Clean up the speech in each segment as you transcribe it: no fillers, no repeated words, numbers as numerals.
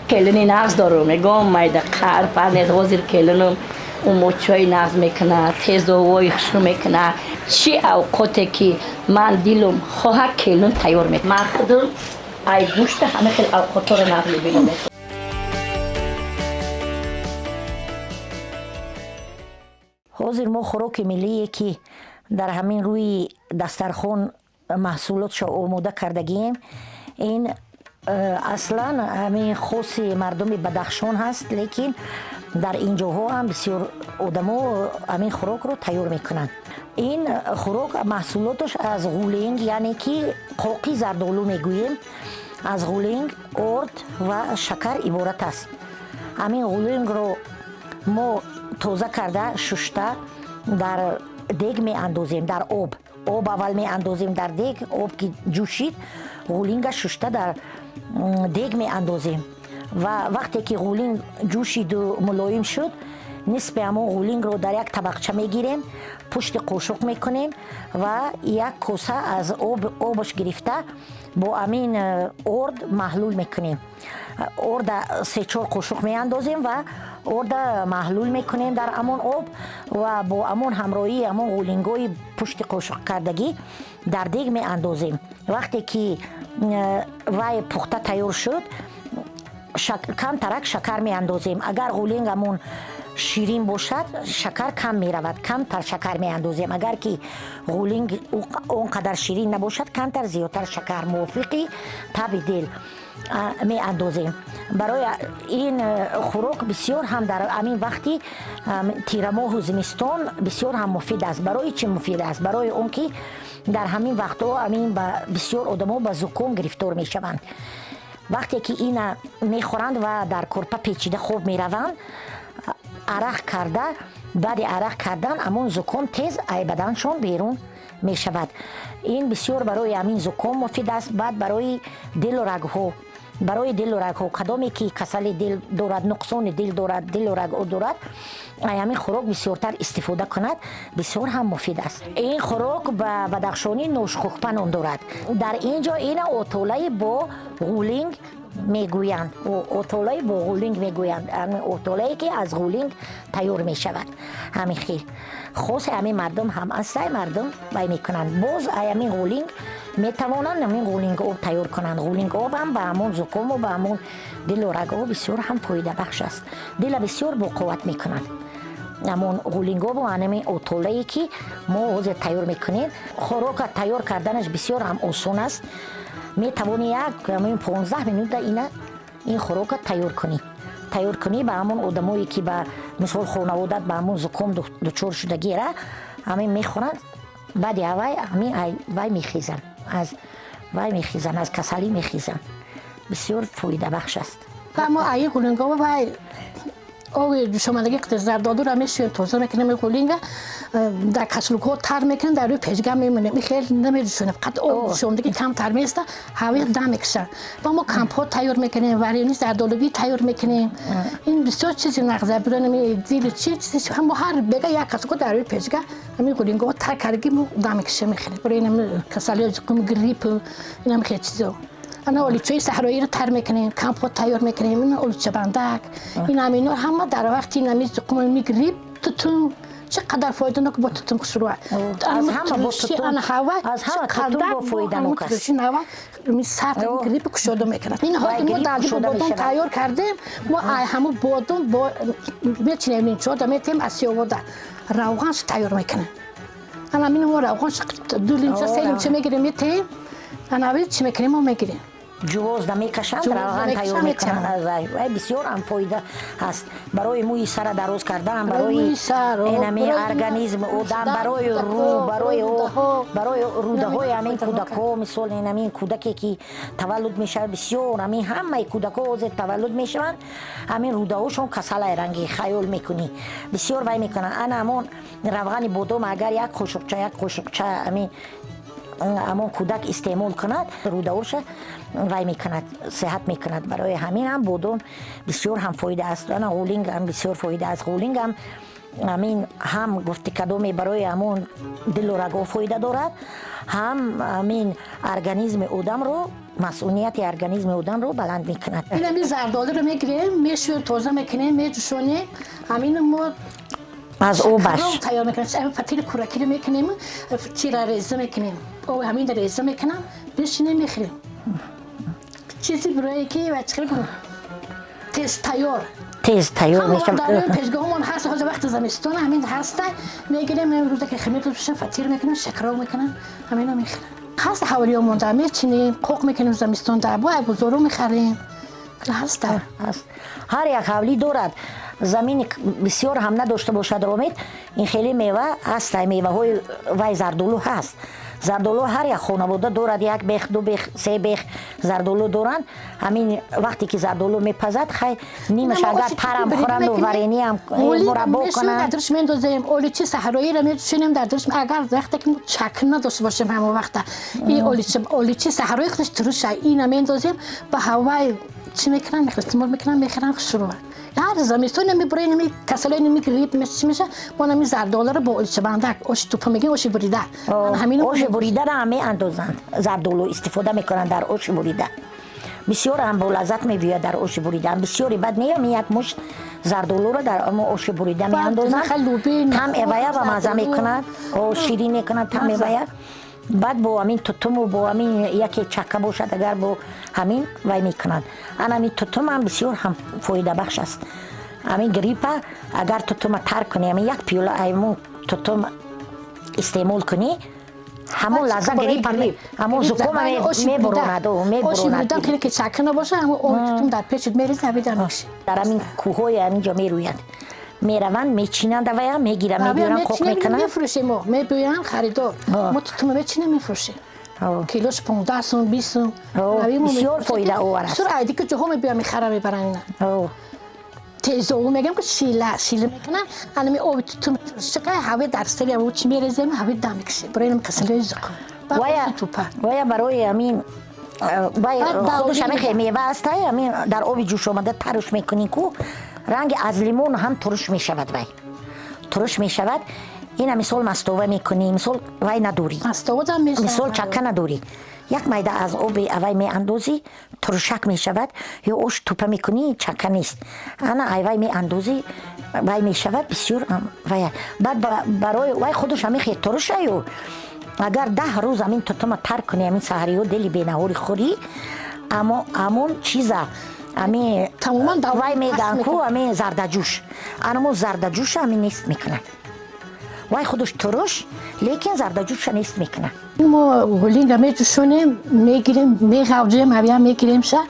Келини нағз дорум, мегӯм майда қар пар нест. Ҳозир келинум умочои нағз мекунад, тезовои хушрӯ мекунад. Чӣ авқоте ки ман дилум хоҳад, келин тайёр мекунад. Ман худум ай гӯшта ҳама хел авқотҳоро нағз мебинам. Ҳозир мо хӯроки миллие, ки дар ҳамин рӯи дастархон маҳсулотшо омода кардагием, ин аслан ҳамин хоси мардуми Бадахшон ҳаст, лекин дар ин ҷоҳо ҳам бисёр одамо ҳамин хӯрокро тайёр мекунанд. Ин хӯрок маҳсулоташ аз ғулинг, яъне ки қоқи зардолу мегӯем, аз ғулинг, орд ва шакар иборат аст. Ҳамин ғулингро мо тоза карда, шушта, дар дег меандозем, дар об. Об аввал меандозем дар дег, об ки ҷӯшид, ғулинга шушта дар дег меандозем ва вақте ки ғулинг ҷӯшиду мулоим шуд, нисфи ҳамон ғулингро дар як табақча мегирем, пушти қошуқ мекунем ва як коса аз обаш гирифта, бо ҳамин орд маҳлул мекунем. Орда се-чор қошуқ меандозем ва орда маҳлул мекунем дар ҳамон об ва бо ҳамон ҳамроҳии ҳамон ғулингҳои пушти қошуқ кардагӣ дар дег меандозем. Вақте ки вай пухта тайёр шуд, камтарак шакар меандозем. Агар ғулинг ҳамон ширин бошад, шакар кам меравад, камтар шакар меандозем. Агар ки ғулинг он қадар ширин набошад, камтар зиёдтар шакар мувофиқи таби дил меандозем. Барои ин хӯрок бисёр ҳам дар ҳамин вақти тирамоҳу зимистон бисёр ҳам муфид аст. Барои чӣ муфид аст? Барои он ки дар ҳамин вақтҳо ҳамин бисёр одамо ба зуком гирифтор мешаванд. Вақте ки ина мехӯранд ва дар кӯрпа печида хоб мераванд, арақ карда, баъди арақ кардан ҳамон зуком тез ай баданшон берун мешавад. Ин бисёр барои ҳамин зуком муфид аст. Баъд барои дилу рагҳо, барои дилу рагҳо, кадоме ки касали дил дорад, нуқсони дил дорад, дилу рагҳо дорад, ай ҳамин хӯрок бисёртар истифода кунад, бисёр ҳам муфид аст. Ин хӯрок ба бадахшонӣ ношхухпа ном дорад. Дар ин ҷо ина отолаи бо ғулинг мегӯянд, отолаи бо ғулинг мегӯянд, отолае ки аз ғулинг тайёр мешавад. Ҳамин хел хоси ҳамин мардум ҳам астай, мардум вай мекунанд. Боз ай ҳамин ғулинг метавонанд ҳамин ғулинг об тайёр кунанд. Ғулинг об ҳам ба ҳамон зукому ба ҳамон дилу рагҳо бисёр ҳам фоидабахш аст, дила бисёр боқувват мекунад ҳамон ғулингову ҳамин отолае ки мо ҳозир тайёр мекунем. Хӯрока тайёр карданаш бисёр ҳам осон аст. Метавонӣ як ҳамин 15 минута ина ин хӯрока тайёр кунӣ, тайёр кунӣ ба ҳамон одамое ки ба мисол хонаводат ба ҳамон зуком дучор шудагира, ҳамин мехӯранд, баъди аввай ҳамин вай мехезанд, аз вай мехезанд, аз касалӣ мехезанд. Бисёр фоидабахш аст. Мо аи ғулингова вай оби ҷӯшомадагӣ зардолура мешӯем, тоза мекунем, ғулинга дар кастрюлкҳо тар мекунем, дар рӯи печка мемонем. И хел намеҷӯшонем, қад об ҷӯшомадагӣ камтар меиста, ҳавои дам мекушад. Ва мо компот тайёр мекунем, варенье зардолугӣ тайёр мекунем. Ин бисёр чизи нағза биронем дили чи чизи. Мо ҳар бега як кастрюлка дар рӯи печка ҳамин ғулингаҳо тар кардагӣ мо дам мекушем, мехӯрем. Барои инам касалиҳо, грипп, инам хел чизо. Ана олучаи саҳроиро тар мекунем, компот тайёр мекунем, ин олучабандак, ин ҳамино ҳама дар вақти инами зуқуми грипп. Тутун чӣ қадар фоиданок, бо тутун хушрӯа. Аз ҳама бо тутун, аз ҳама тутун бо фоиданок аст. Ҳава сард грипп кушода мекунад. Ин ҳозир мо дар бодом тайёр кардем. Мо ай ҳамун бодом мечинем, линчода метем, аз сиёвода равғанш тайёр мекунем. Ана ҳамин мо равғанш ду линча, се линча мегирем, метем. Анави чӣ мекунем, мо мегирем. Ҷувозда мекашанд, равған тайёр мекунанд аз вай. Вай бисёр ҳам фоида ҳаст барои мӯи сара дароз кардан, барои инами организм одам, барои рӯ, барои рӯдаҳои ҳамин кӯдакҳо. Мисол, инамин кӯдаке ки таваллуд мешавад, бисёр ҳамин ҳамаи кӯдакҳо ҳозир таваллуд мешаванд, ҳамин рӯдаҳошон касалай ранги хаёл мекунӣ, бисёр вай мекунанд. Ана ҳамон равғани бодом агар як қошуқча, як қошуқча ҳамин ҳамон кӯдак истеъмол кунад, рӯдаҳоша вай мекунад, сеҳат мекунад. Барои ҳамин ҳам бодом бисёр ҳам фоида аст. Ана ғулинг ҳам бисёр фоида аст. Ғулинг ҳам Ҳамин ҳам гуфти кадоме барои ҳамон дилу раго фоида дорад, ҳам ҳамин организми одамро, масунияти организми одамро баланд мекунад. Ин ҳамин зардолуро мегирем, мешӯем, тоза мекунем, меҷӯшонем. Ҳамин мо аз обаш тайёр мекунем, фатири куракиро мекунем, чира реза мекунем, об ҳамин реза мекунам, бешинем, мехӯрем. Чизи бирое ки ва чӣ тез тайёр. Тез тайёр мешавад. Пешгоҳамон ҳаст, ҳозир вақти зимистон ҳамин ҳаста, мегирем, рӯза ки хамир бишин, фатир мекунем, шакароб мекунем, ҳамино мехӯрем. Ҳаст ҳавлиёмон да мечинем, қоқ мекунем, зимистон да бо бозоро мехарем. Ҳаста. Ҳаст, ҳар як ҳавлӣ дорад. Замини бисёр ҳам надошта бошад, ромед, ин хеле мева ҳаст, меваҳои вай зардолу ҳаст. Зардолу ҳар як хонавода дорад, як бех, ду бех, се бех зардолу доранд. Ҳамин вақте ки зардолу мепазад, хай нимаш агар тарам хӯранду варениам мураббо кунанд. Дар дурш мендозем оличи саҳроиро, мечунем дар дурш. Агар вақте ки чакн надошта бошем, ҳамон вақта ин оличи саҳрои худаш туруша, ина мендозем, ба ҳавай чӣ мекунам, истеъмол мекунам, мехӯрам, хушрӯ. Ҳар зимистон мебурем, нами касалои, нами грипп чӣ меша, мо нами зардолуро бо оличабандак, оши тупа мегӯем, оши бурида. Оши буридаро ҳам меандозанд, зардолу истифода мекунанд дар оши бурида. Бисёр ҳам болаззат мебиёяд дар оши бурида. Бисёри бад неям, як мушт зардолуро дар оши бурида меандозанд, там эвая ба мазза мекунад, ширин мекунад там эвая. Баъд бо ҳамин тутуму бо ҳамин яке чака бошад, агар бо ҳамин вай мекунанд. Ана ҳамин тутумам бисёр ҳам фоидабахш аст. Ҳамин гриппа агар тутума тар кунӣ, ҳамин як пиёла аймон тутум истеъмол кунӣ, ҳамон лаҳза гриппа, ҳамон зукома мебуронад, мебуронад. Ки чака набоша, ҳамон тутум дар печит мерезӣ, ҳавида мекши. Дар ҳамин кӯҳҳои ҳаминҷо мерӯяд, мераванд, мечинанд, авая мегиранд, мебиёранд, қоқ мекунанд. Мефурӯшем мо, мебиёянд харидор, мо тутума мечинем, мефурӯшем, килош 15 сум, 20 сум. Бисёр фоидаовар аст. Бисёр айди ки ҷоҳо мебиёянд, мехаранд, мебаранд. Ина тезову мегӯям, ки шила шила мекунанд, анами оби тутум шиқа ҳави дар сари аву чи мерезем, ҳави дам мекашем, барои инам касалиҳои зуқум. Вая барои ҳамин вай худаш ҳамин мева аст, ҳамин дар оби ҷӯш омада таруш мекунӣ ку, ранги аз лимон ҳам туруш мешавад, вай туруш мешавад. Ина мисол мастова мекунӣ, мисол вай надорӣ, мисол чака надорӣ, як майда аз оби авай меандозӣ, турушак мешавад. Ё ош тупа мекунӣ, чака нест, ана айвай меандозӣ, вай мешавад бисёр. Вай баъд барои вай худаш ҳамин хел турушаю. Агар 10 рӯз ҳамин тутума тар кунӣ, ҳамин саҳариё дели бенаҳори хӯрӣ, амо ҳамон чиза ами Тамоман вай мегӯянд ку, ами зардаҷӯш, анамо зардаҷӯша ами нест мекунад. Вай худаш туруш, лекин зардаҷӯша нест мекунад. Мо гулинга меҷӯшонем, мегирем, меғавҷем, ҳавия мегирем ша,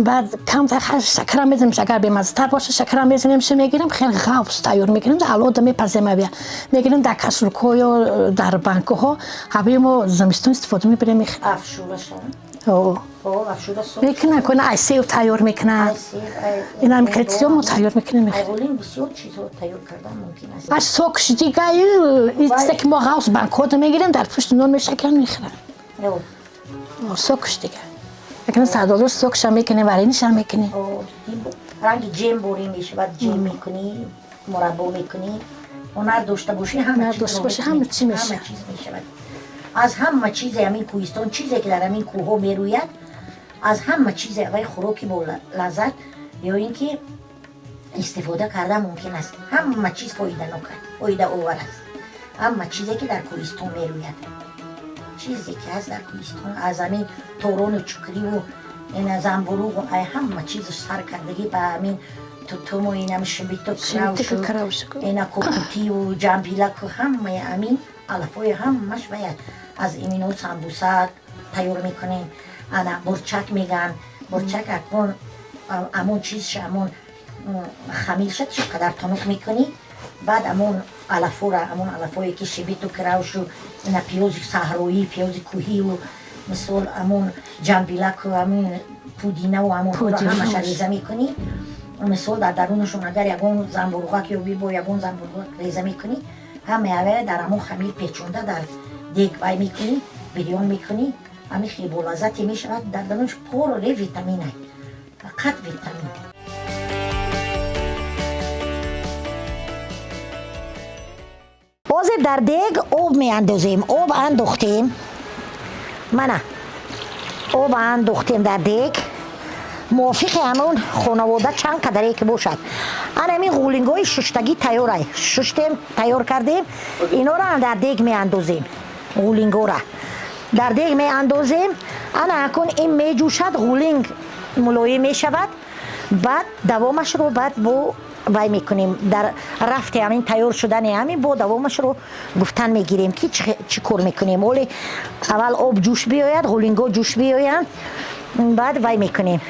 баъд камтар шакара мезанем, агар бемаззатар боша, шакара мезанем ша, мегирем, хеле ғавз тайёр мекунем, алода мепазем, ҳавия мегирем, дар касрукҳо ё дар банкаҳо ҳавия мо зимистон истифода мебарем. Афшураша? Мекунан, кона ай сев тайёр мекунанд, инам хеле чизо мо тайёр мекунем. Бисёр чизҳо тайёр кардан мумкин аст. Аш сокш дига чизе ки мо ғавз банкҳода мегирем, дар пушти нон мешакарам, мехӯрам, сокш дига мекунем, сардолу сокша мекунем, варениша мекунем. Ранги ҷем борӣ мешавад, ҷем мекунӣ, мураббо мекунӣ. Ҳунар дошта бошӣ, ҳама дошта бошӣ, ҳама чӣ мешавад. Чиз мешавад. Аз ҳама чизе ҳамин кӯҳистон, чизе ки дар ҳамин кӯҳҳо мерӯяд, аз ҳама чизе вай хӯроки бо лаззат ё ин ки истифода кардан мумкин аст. Ҳама чиз фоиданок, фоидаовар аст, ҳама чизе ки дар кӯҳистон мерӯяд, чизе ки ҳаст дар кӯҳистон, аз ҳамин торону чукриву ина замбуруғу ай ҳама чизаш сар кардагӣ ба ҳамин тутуму инам шибиту кравшу ина кокутиву ҷамбилаку, ҳамаи ҳамин алафҳои ҳамаш вай аз имино самбуса тайёр мекунем. Ана бурчак мегӯянд, бурчак акун амон чизша, амон хамирша чӣ қадар тунук мекунӣ, баъд амон алафора, амон алафое ки шибиту кравшу ина пиёзи саҳроӣ, пиёзи кӯҳиву мисол амон ҷамбилаку, амин пудинаву амонҳоро ҳамаша реза мекунӣ. Мисол дар дарунашон агар ягон замбуруғак ёбӣ, бо ягон замбуруғак реза мекунӣ, ҳамаи авая дар ҳамон хамир печонда дар дег вай мекунӣ, бирён мекунӣ, ҳамин хеле болаззате мешавад. Дар дарунаш пурре витаминай, фақат витамин. Дар дег об меандозем. Об андохтем, мана, об андохтем дар дег, мувофиқи ҳамон хонавода чанд қадаре ки бошад. Ана ҳамин ғулингҳои шуштагӣ тайёрай, шуштем, тайёр кардем. Инора дар дег меандозем, ғулингҳора дар дег меандозем. Ана акун ин меҷӯшад, ғулинг мулоим мешавад. Баъд давомашро баъд бо вай мекунем. Дар рафти ҳамин тайёр шудани ҳамин бо давомашро гуфтан мегирем, ки чӣ кор мекунем. Оле аввал об ҷӯш биёяд, ғулингҳо ҷӯш биёянд, баъд вай мекунем.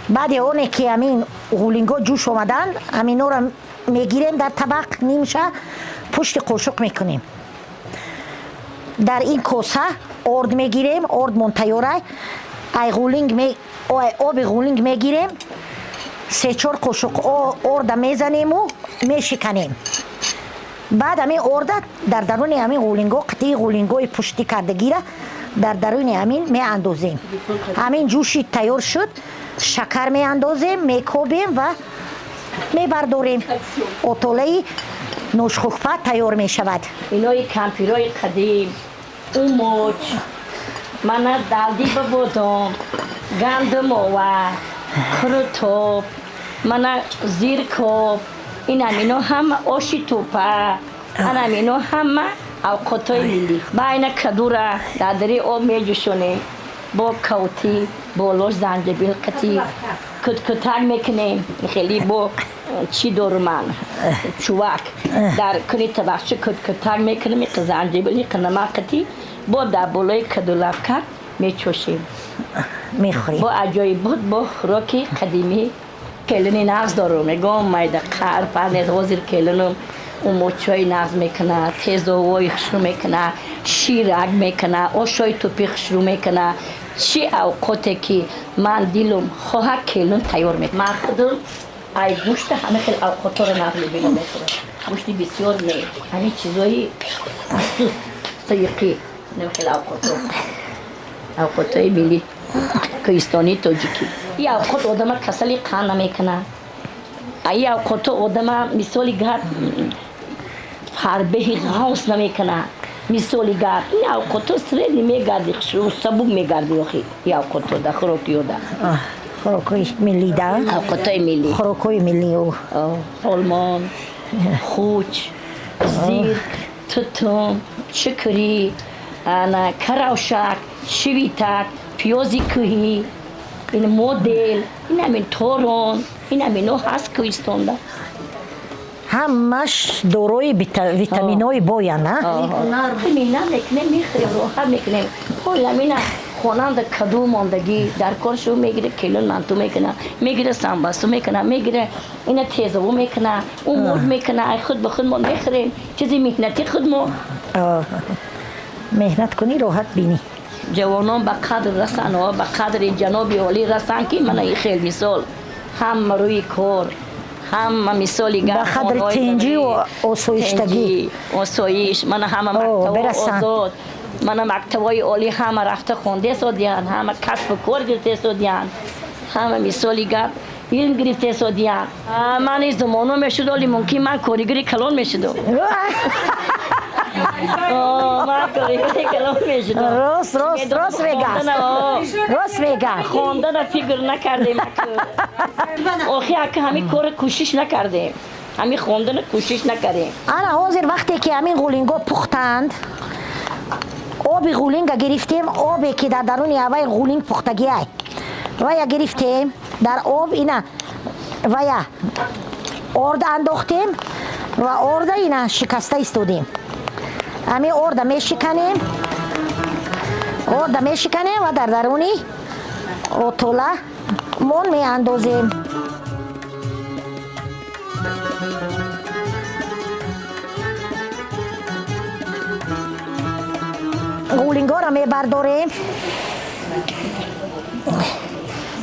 Баъди оне ки ҳамин ғулингҳо ҷӯш омаданд, ҳаминора мегирем, дар табақ нимша пушти қошуқ мекунем. Дар ин коса орд мегирем, ордмон тайёрай. Ай ғулинг, оби ғулинг мегирем, се-чор қошуқ орда мезанему мешиканем. Баъд ҳамин орда дар даруни ҳамин ғулингҳо, қатъии ғулингҳои пуштӣ кардагира дар даруни ҳамин меандозем. Ҳамин ҷӯши тайёр шуд, шакар меандозем, мекобем ва мебардорем. Отолаи ношхухпа тайёр мешавад. Инои кампирои қадим, умоч, мана, далди ба бодом, гандумова, қурутоб, мана, зиркоб, инам ино ҳама, оши тӯпа, анам ино ҳама авқотҳои миллӣ. Ба айна кадура дар дари об меҷӯшонем, бо кавтӣ, болош занҷабил қатӣ куткутак мекунем. Хеле бо чӣ доруман, чувак дар куни табақча куткутак мекунем, иқ занҷабил, иқ намак қатӣ, бо дар болои кадулавка мечошем. Мехӯрем. Бо аҷоибот, бо хӯроки қадимӣ. Келини нағз дорум, мегӯм, майда қар пар нест. Ҳозир келинум умочҳои нағз мекунад, тезовои хушрӯ мекунад, ширак мекунад, ошои тӯпӣ хушрӯ мекунад. Чӣ авқоте ки ман дилум хоҳад, келин тайёр мекунад. Ман худум ай гӯшта ҳама хел авқотҳоро нағз мебинам, мехӯрам. Гӯшти бисёр не, ҳамин чизои сиқӣ, хел авқотҳо, авқотҳои миллӣ, кӯҳистонии тоҷикӣ. И авқот одама касали қанд намекунад. И авқотҳо одама, мисоли гап, фарбеҳи ғавс намекунад. Мисоли гап, ин авқотҳо средний мегарди, сабук мегарди. Охи и авқотҳо да хӯрокиёда. Хӯрокҳои миллӣ да. Авқотҳои миллӣ. Хӯрокҳои миллӣ. Олмон, хуч, зирк, тутум, чукрӣ, ана, каравшак, шивитак, пиёзи кӯҳӣ, ин модел, ин ҳамин торон, ин ҳамино ҳаст кӯҳистонда. Ҳамаш дорои витаминҳои боянд, а? Меҳнат мекунем, мехӯрем, роҳат мекунем. Ой, ҳамина хонанда каду мондагӣ дар кор шу мегире, келин манту мекуна, мегире, самбасу мекуна, мегире, ина тезову мекуна, умуд мекуна. Ай худ ба худ мо мехӯрем чизи меҳнати худ мо. Меҳнат кунӣ, роҳат бинӣ. Ҷавонон ба қадр расанд, ба қадри ҷаноби олӣ расанд, ки мана и хел мисол ҳама рӯи кор, ҳама, мисоли ба қадри тинҷию осоиштагӣ. Осоиш, мана, ҳама мактабо озод, мана, мактабҳои олӣ ҳама рафта хондесодиянд, ҳама касбу кор гирифтесодиянд, ҳама, мисоли гап, илм гирифтесодиянд. Ман ин замоно мешуд, оли мумкин ман коригари калон мешудам. Ман коригари калон мешудам. Рост, рост, рост мега, рост мега. Хондана фикр накардем. Охи, ака, ҳамин кора кӯшиш накардем, ҳамин хондана кӯшиш накардем. Ана ҳозир вақте ки ҳамин ғулинго пухтанд, оби ғулинга гирифтем, обе ки дар даруни ҳаваи ғулинг пухтагиай, вая гирифтем, дар об ина вая орда андохтем ва орда ина шикаста истодем. Ҳамин орда мешиканем, орда мешиканем ва дар даруни отола мон меандозем. Ғулингоро мебардорем,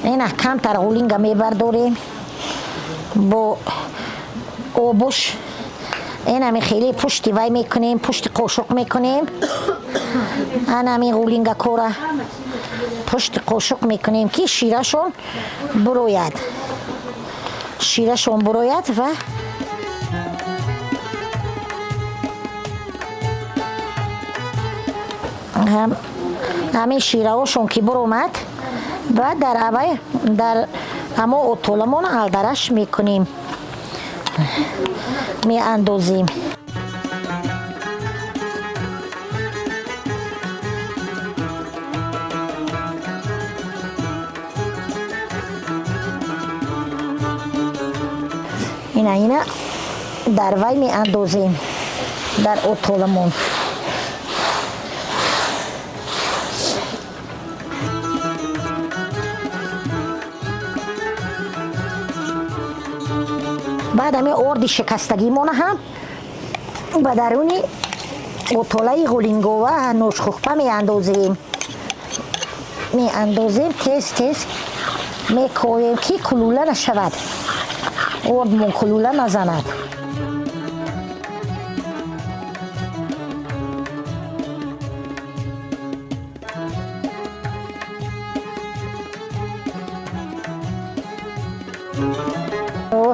ина камтар ғулинга мебардорем бо обуш, инами хеле пушти вай мекунем, пушти қошуқ мекунем. Анами ғулинга кора пушти қошуқ мекунем, ки ширашон бурояд, ширашон бурояд. Ва Ҳамин шираҳошон ки буромад, баъд дар авай дар ҳамо отоламон алдараш мекунем, меандозем. Ина ина дар вай меандозем, дар отоламон. Баъд ҳамин орди шикастагимона ҳам ба даруни отолаи ғулингова ношхухпа меандозем, меандозем, тез тез мекоем, ки кулула нашавад, ордмон кулула назанад.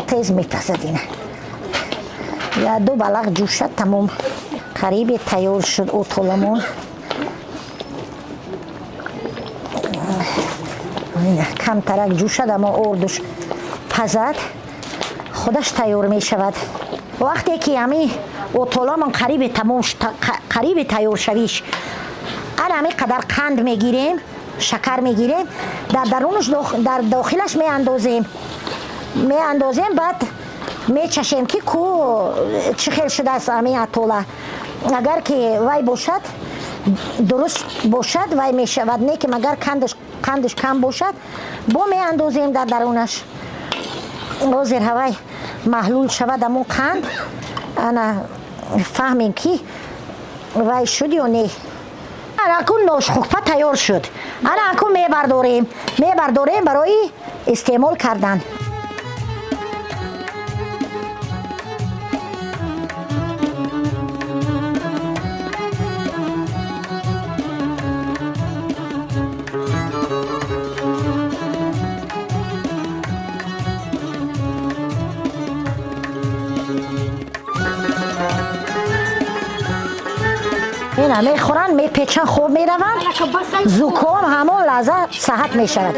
Тез мепазад ина. Я ду балақ ҷӯшад, тамом, қарибе тайёр шуд отоламон. Камтарак ҷӯшад, аммо ордуш пазад, худаш тайёр мешавад. Вақте ки ҳамин отоламон қарибе тамом, қарибе тайёр шавиш, ана ҳамин қадар қанд мегирем, шакар мегирем, дар дарунаш, дар дохилаш меандозем, меандозем, баъд мечашем, ки ку чӣ хел шудааст ҳамин атола. Агар ки вай бошад, дуруст бошад, вай мешавад, не ки магар қандаш кам бошад, бо меандозем дар дарунаш. Ҳозир ҳавай маҳлул шавад амон қанд, ана фаҳмем, ки вай шуд ё не. Ана акун ношхухпа тайёр шуд. Ана акун мебардорем, мебардорем барои истеъмол кардан. Ина мехӯранд, мепечанд, хоб мераванд, зуком ҳамон лаҳза саҳат мешавад.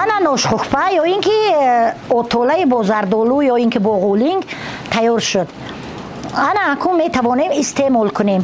Ана ношхухпа ё ин ки отолаи бо зардолу ё ин ки бо ғулинг тайёр шуд. Ана акун метавонем истеъмол кунем.